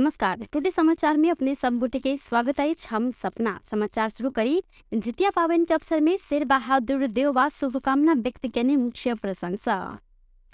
नमस्कार, टुडे समाचार में अपने सब गोटे के स्वागत अछि। हम सपना समाचार शुरू करी। जितिया पाबनि के अवसर में शेर बहादुर देउवा शुभकामना व्यक्त केने मुख्य प्रशंसा।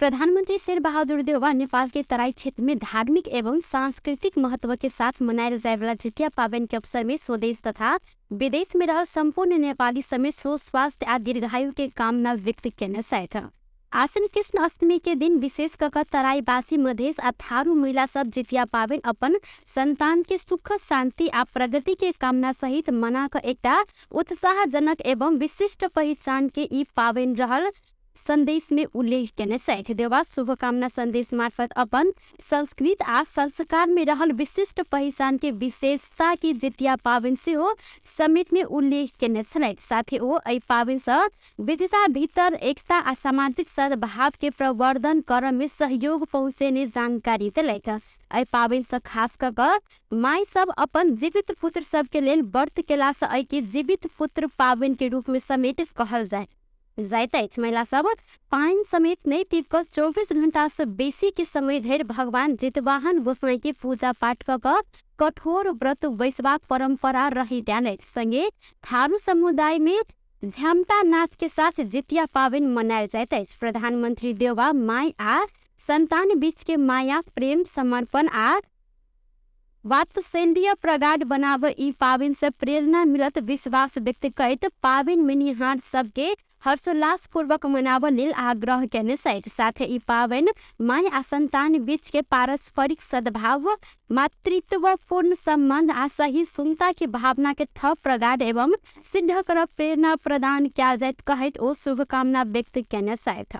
प्रधानमंत्री शेर बहादुर देउवा नेपाल के तराई क्षेत्र में धार्मिक एवं सांस्कृतिक महत्व के साथ मनायल जाय वाला जितिया पाबनि के अवसर में स्वदेश तथा विदेश में रहल संपूर्ण नेपाली समेत सुस्वास्थ्य आ दीर्घायु के कामना व्यक्त केने छथि। आश्विन कृष्ण अष्टमी के दिन विशेष क कऽ तराईवासी, मधेश आ थारू महिला सब जितिया पाबनि अपन संतान के सुख, शांति आ प्रगति के कामना सहित मना कऽ एकटा उत्साहजनक एवं विशिष्ट पहिचान के ई पाबनि रहल संदेश में उल्लेख केने छथि। देउवा शुभकामना संदेश मार्फत अपन संस्कृत आ संस्कार में रहल विशिष्ट पहिचान के विशेषता के जितिया पाबनि सेहो समेटने उल्लेख केने छलथि। साथे ओ एहि पाबनि सँ विविधता भीतर एकता आ सामाजिक सद्भाव के प्रवर्धन करऽ में सहयोग पहुँचेने जानकारी देलथि। एहि पाबनि सँ खास कऽ कऽ माय सब अपन जीवित पुत्र सब के लेल व्रत केला सँ एहि के जीवित पुत्र पाबनि के रूप में समेट कहल जाय जाइत अछि। महिला सब पानि समेत नहि पीब कऽ 24 घंटा सँ बेसी के समय धरि भगवान जितवाहन गोसाई के पूजा पाठ कऽ कऽ कठोर व्रत बैसबाक परंपरा रहैत आयल अछि। संगे थारू समुदाय में झ्याम्टा नाच के साथ जितिया पाबनि मनायल जाइत अछि। प्रधानमंत्री देउवा माय आ संतान बीच के माया, प्रेम, समर्पण आ वात्सल्य प्रगाढ़ बनाबऽ ई पाबनि सँ प्रेरणा मिलत विश्वास व्यक्त करैत पाबनि मनिहार सबके हर्षोल्लासपूर्वक मनाबऽ लेल आग्रह केने छथि। साथे ई पाबनि माय आ संतान बीच के पारस्परिक सद्भाव, मातृत्वपूर्ण संबंध आ सहिष्णुता के भावना के थप प्रगाढ़ एवं सिद्ध करब प्रेरणा प्रदान कयल जाइत कहैत ओ शुभकामना व्यक्त केने छथि।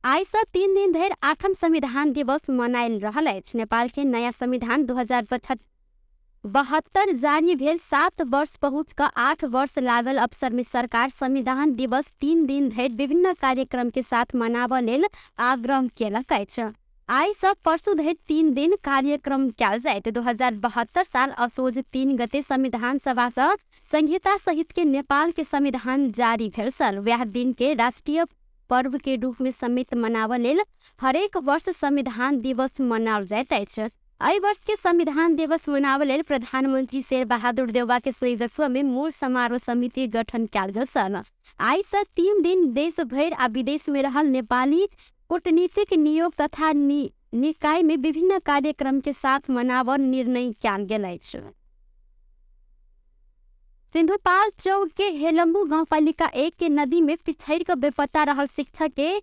आइ सँ 3 दिन धरि आठम संविधान दिवस मनायल रहल अछि। नेपाल के नया संविधान 2072 जारी भेल 7 वर्ष पहुँच कऽ 8 वर्ष लागल अवसर में सरकार संविधान दिवस 3 दिन धरि विभिन्न कार्यक्रम के साथ मनाबऽ लेल आग्रह केलक अछि। आइ सँ परसू धरि 3 दिन कार्यक्रम कयल जायत। 2072 साल असोज 3 गते संविधान सभा सँ संहिता सहित के नेपाल के संविधान जारी भेल छल। वएह दिन के राष्ट्रीय पर्व के रूप में समेत मनाबऽ लेल हरेक वर्ष संविधान दिवस मनाओल जाइत अछि। एहि वर्ष के संविधान दिवस मनाबऽ लेल प्रधानमंत्री शेर बहादुर देउवा के संयोजकत्व में मूल समारोह समिति गठन कयल गेल छल। आइ सँ 3 दिन देश भरि आ विदेश में रहल नेपाली कूटनीतिक नियोग तथा निकाय में विभिन्न कार्यक्रम के साथ मनाबऽ निर्णय कयल गेल अछि। सिन्धुपाल चौक के हेलम्बू गाउँपालिका 1 के नदी में पिछड़ि कऽ बेपत्ता रहल शिक्षक के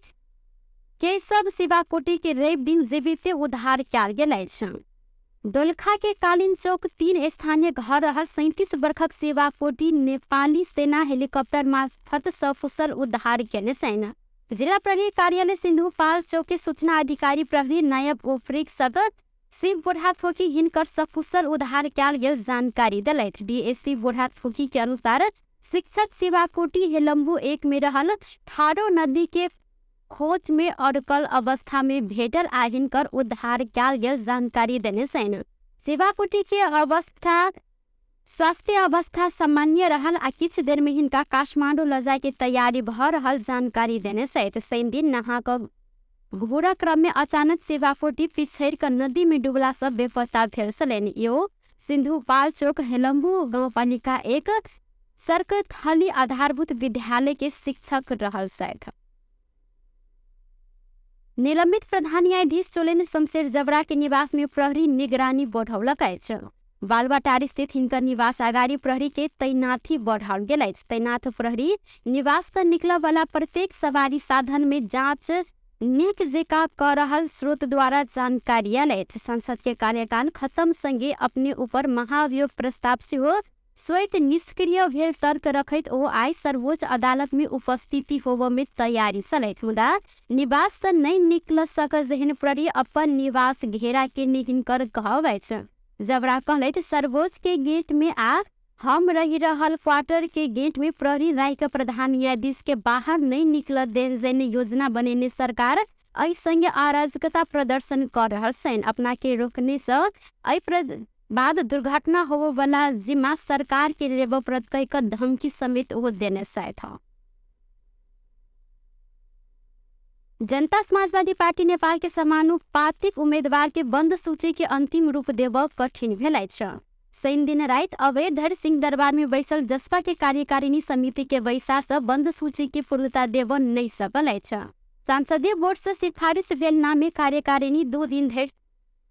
केशव शिवाकोटी के रवि दिन जीविते उद्धार कयल गेल अछि। दोलखा के कालीन चौक 3 स्थानीय घर रहल 37 वर्षक शिवाकोटी नेपाली सेना हेलीकॉप्टर मार्फत सकुशल उद्धार केने छनि। जिला प्रहरी कार्यालय सिन्धुपाल चौक के सूचना अधिकारी प्रहरी नायब उपरीक्षक शिव बुढ़ाथोकी हिनकर सकुशल उद्धार कयल गेल जानकारी देलथि। डीएसपी बुढ़ाथोकी के अनुसार शिक्षक शिवाकोटी हेलम्बू 1 में रहल ठारो नदी के खोज में अड़कल अवस्था में भेटल आ हिनकर उद्धार कयल गेल जानकारी देने छनि। शिवाकोटी के अवस्था स्वास्थ्य अवस्था सामान्य रहल आ किछु देर में हिनका काठमांडू ल जाय के तैयारी भ रहल जानकारी देने छथि। शनि दिन नहा कऽ घूरऽ क्रम में अचानक शिवाकोटी पिछड़ि कऽ नदी में डूबला सँ बेपत्ता भेल छलनि। यो सिन्धुपाल्चोक हेलम्बू गाउँपालिका 1 सर्कथली आधारभूत विद्यालय के शिक्षक रहल छथि। निलंबित प्रधान न्यायाधीश चोलेन्द्र शमशेर जबरा के निवास में प्रहरी निगरानी बढ़ौलक अछि। बालवाटार स्थित हिनकर निवास अगाडि प्रहरी के तैनाथी बढ़ाओल गेल अछि। तैनात प्रहरी निवास से निकलऽ वाला प्रत्येक सवारी साधन में जांच नीक जेका कऽ रहल स्रोत द्वारा जानकारी आयल अछि। संसद के कार्यकाल खत्म संगे अपने ऊपर महाभियोग प्रस्ताव सेहो स्वैत निष्क्रिय भेल तर्क रखैत ओ आइ सर्वोच्च अदालत में उपस्थिति होबऽ में तैयारी छलथि, मुदा निवास से नहि निकल सकल जेहन प्रहरी अपन निवास घेरा के हिनकर कहब अछि। जबरा कहलथि, सर्वोच्च के गेट में आ हम रहि रहल क्वार्टर के गेट में प्रहरी राखि कऽ प्रधान न्यायाधीश के बाहर नहि निकलऽ देल जेहन योजना बनेने सरकार एहि संगे अराजकता प्रदर्शन कऽ रहल छनि। अपना के रोकने सँ एहि बाद दुर्घटना होबऽ वाला जिम्मा सरकार के लेबऽ पड़त कहि कऽ धमकी समेत ओ देने छथि। जनता समाजवादी पार्टी नेपाल के समानुपातिक उम्मेदवार के बंद सूची के अंतिम रूप देब कठिन भेल अछि। शनि दिन राति अबेर धरि सिंहदरबार में बैसल जसपा के कार्यकारिणी समिति के बैसार से बंद सूची के पूर्णता देब नहि सकल अछि। संसदीय बोर्ड से सिफारिश भेल नाम में कार्यकारिणी 2 दिन धरि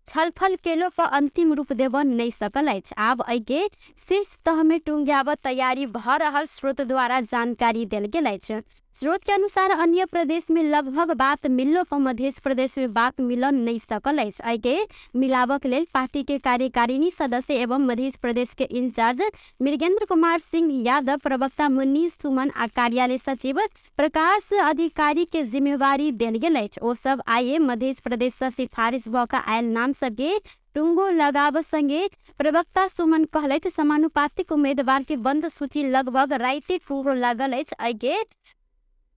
छलफल केलो पर अंतिम रूप देब नहि सकल अछि। आब एहिके शीर्ष तह में टुंग्याब तैयारी भऽ रहल स्रोत द्वारा जानकारी देल गेल अछि। स्रोत के अनुसार अन्य प्रदेश में लगभग बात मिललो पर मध्य प्रदेश में बात मिल नहीं सकल अछि। एहिके मिलाबक लेल पार्टी के कार्यकारिणी सदस्य एवं मध्य प्रदेश के इंचार्ज मृगेंद्र कुमार सिंह यादव, प्रवक्ता मनीष सुमन आ कार्यालय सचिव प्रकाश अधिकारी के जिम्मेवारी देल गेल अछि। ओ सब आइए मध्य प्रदेश से सिफारिश भऽ कऽ आयल नाम सबके टुंगो लगाब संगे प्रवक्ता सुमन कहलथि, समानुपातिक उम्मीदवार के बंद सूची लगभग राइते टुंगो लागल अछि। एहिके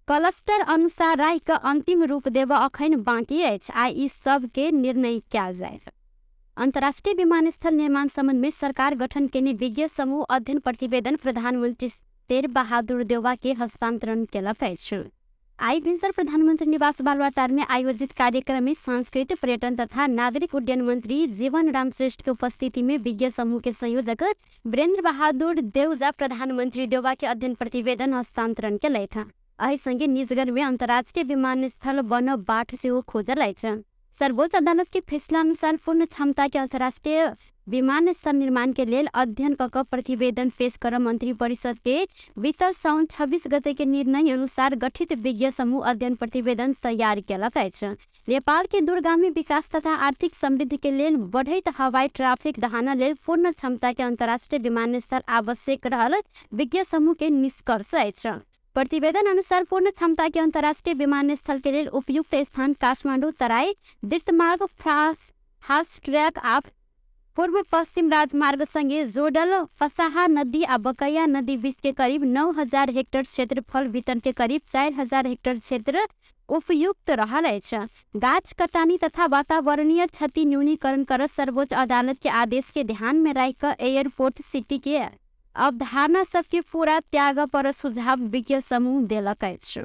क्लस्टर अनुसार राय के अंतिम रूप देब अखन बाकी अछि आ ई सब के निर्णय कयल जायत। अंतर्राष्ट्रीय विमानस्थल निर्माण संबंध में सरकार गठन केने विज्ञ समूह अध्ययन प्रतिवेदन प्रधानमंत्री शेर बहादुर देउवा के हस्तांतरण केलक अछि। आइ भिनसर प्रधानमंत्री निवास बालुवाटार में आयोजित कार्यक्रम में सांस्कृतिक पर्यटन तथा नागरिक उड्डयन मंत्री जीवन राम श्रेष्ठ के उपस्थिति में विज्ञ समूह के संयोजक वीरेंद्र बहादुर देउजा प्रधानमंत्री देउवा के अध्ययन प्रतिवेदन हस्तांतरण केलथि। एहि संगे निजगढ़ में अंतर्राष्ट्रीय विमानस्थल बनब बाट सेहो खोजल अछि। सर्वोच्च अदालत के फैसला अनुसार पूर्ण क्षमता के अंतर्राष्ट्रीय विमानस्थल निर्माण के लेल अध्ययन क कऽ प्रतिवेदन पेश कर मंत्री परिषद के बीतल साउन 26 गते के निर्णय अनुसार गठित विज्ञ समूह अध्ययन प्रतिवेदन तैयार केलक अछि। नेपाल के दूरगामी विकास तथा आर्थिक समृद्धि के लेल बढ़ैत हवाई ट्रैफिक दहाना लेल पूर्ण क्षमता के अंतर्राष्ट्रीय विमानस्थल आवश्यक रहल विज्ञ समूह के निष्कर्ष अछि। प्रतिवेदन अनुसार पूर्ण क्षमता के अंतर्राष्ट्रीय विमानस्थल के लेल उपयुक्त स्थान काठमांडू तराई द्रुतमार्ग फास्ट ट्रैक आ पूर्व पश्चिम राजमार्ग संगे जोडल फसाहा नदी आ बकैया नदी बीच के करीब 9000 हेक्टर क्षेत्रफल भीतर के करीब 4000 हेक्टर क्षेत्र उपयुक्त रहल अछि। गाछ कटानी तथा वातावरणीय क्षति न्यूनीकरण कर सर्वोच्च अदालत के आदेश के ध्यान में राखि कऽ एयरपोर्ट सिटी के अवधारणा सबके पूरा त्याग पर सुझाव विज्ञ समूह देलक अछि।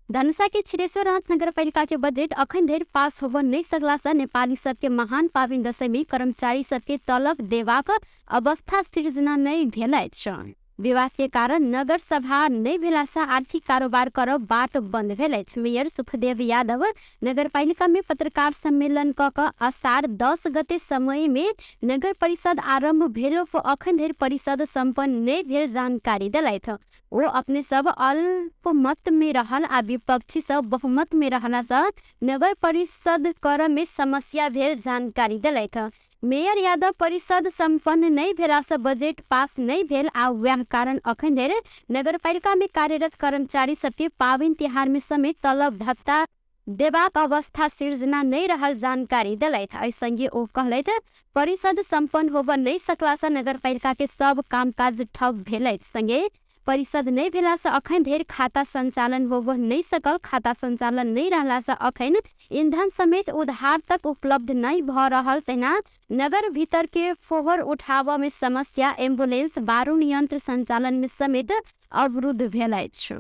धनुषा के क्षीरेश्वरनाथ नगरपालिका के बजट अखन धरि पास होबऽ नहि सकला से नेपाली सबके महान पाबनि दशैं में कर्मचारी सबके तलब देबाक अवस्था सृजना नहि भेल अछि। विवाद के कारण नगर सभा नहि भेला से आर्थिक कारोबार करब बाट बंद भेल अछि। मेयर सुखदेव यादव नगरपालिका में पत्रकार सम्मेलन क कऽ अषाढ़ 10 गते समय में नगर परिषद आरंभ भेलो पर अखन धरि परिषद संपन्न नहि भेल जानकारी देलथि। ओ अपने सब अल्पमत में रहल आ विपक्षी सब बहुमत में रहला से नगर परिषद कर में समस्या भेल जानकारी देलथि। मेयर यादव परिषद सम्पन्न नहि भेला से बजट पास नहि भेल आ वएह कारण अखन धरि नगरपालिका में कार्यरत कर्मचारी सबके पाबनि तिहार में समेत तलब भत्ता देबाक अवस्था सृजना नहि रहल जानकारी देलथि। एहि संगे ओ कहलथि, परिषद सम्पन्न होबऽ नहि सकला से नगरपालिका के सब कामकाज ठप भेल अछि। संगे परिषद नहि भेला से अखन धरि खाता संचालन होबऽ नहि सकल। खाता संचालन नहि रहला से अखन ईंधन समेत उधार तक उपलब्ध नहि भऽ रहल। तहिना नगर भीतर के फोहर उठाबऽ में समस्या, एम्बुलेंस, बारूण यंत्र संचालन में समेत अवरुद्ध भेल अछि।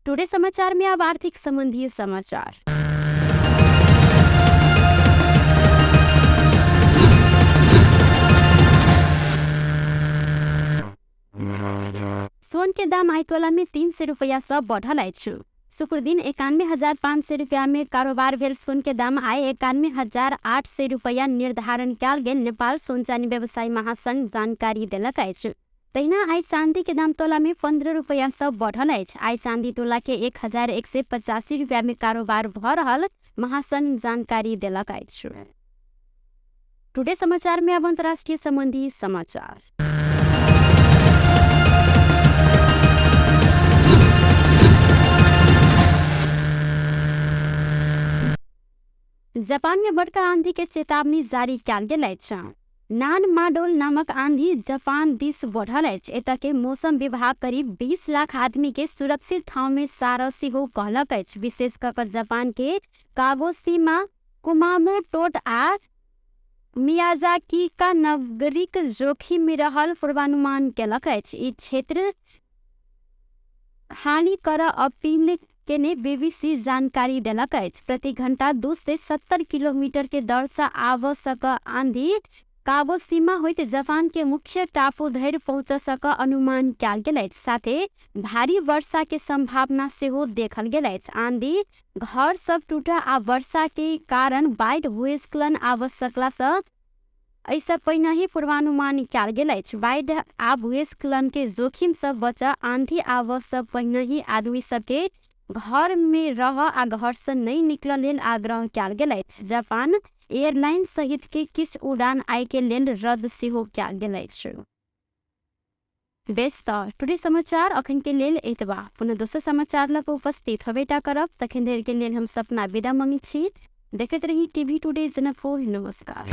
टुडे समाचार में अब आर्थिक संबंधी समाचार। सोन के दाम आइ तोला में 300 रुपया से बढ़ल अछि। शुक्र दिन 91,500 रुपया में कारोबार भेल सोन के दाम आइ 91,800 रुपया निर्धारण कयल गेल नेपाल सोन चानी व्यवसायी महासंघ जानकारी देलक अछि। तहिना आइ चांदी के दाम तोला में 15 रुपया से बढ़ल अछि। आइ चांदी तोला के 1185 रुपया में कारोबार भऽ रहल महासंघ जानकारी देलक अछि। टुडे समाचार में अब अंतर्राष्ट्रीय संबंधी समाचार। जापान में बड़का आंधी के चेतावनी जारी कयल गेल अछि। नान माडोल नामक आंधी जापान दिस बढ़ल अछि। एतय के मौसम विभाग करीब 20 लाख आदमी के सुरक्षित ठाउँ में सारऽ सेहो कहलक अछि। विशेष कऽ कऽ जापान के कागोशिमा, कुमामोटो आ मियाजाकी का नगरीक जोखिम में रहल पूर्वानुमान केलक अछि। ई क्षेत्र खाली करऽ अपील केने बीबीसी जानकारी देलक अछि। प्रति घंटा 270 किलोमीटर के दर से आबऽ सक आंधी कागोशिमा होइत जापान के मुख्य टापू धरि पहुँच सक अनुमान कयल गेल अछि। साथे भारी वर्षा के संभावना सेहो देखल गेल अछि। आंधी, घर सब टूटऽ आ वर्षा के कारण बाढ़ि, भूस्खलन आबऽ सकला सँ एहिसँ पहिनहि पूर्वानुमान कयल गेल अछि। बाढ़ि आ भूस्खलन के जोखिम सँ बचऽ आंधी आबऽ सँ पहिनहि आदमी सबके घर में रह आ घर से नहि निकलऽ लेल आग्रह कयल गेल अछि। जापान एयरलाइंस सहित के किछु उड़ान आइ के लेल रद्द सेहो कयल गेल अछि। बेस तऽ टुडे समाचार अखन के लेल एतबा। पुनः दोसर समाचार लऽ कऽ उपस्थित होबेटा करब। तखन धरि के लेल हम सपना विदा मंगै छी। देखैत रही टीवी टुडे जनकपुर। नमस्कार।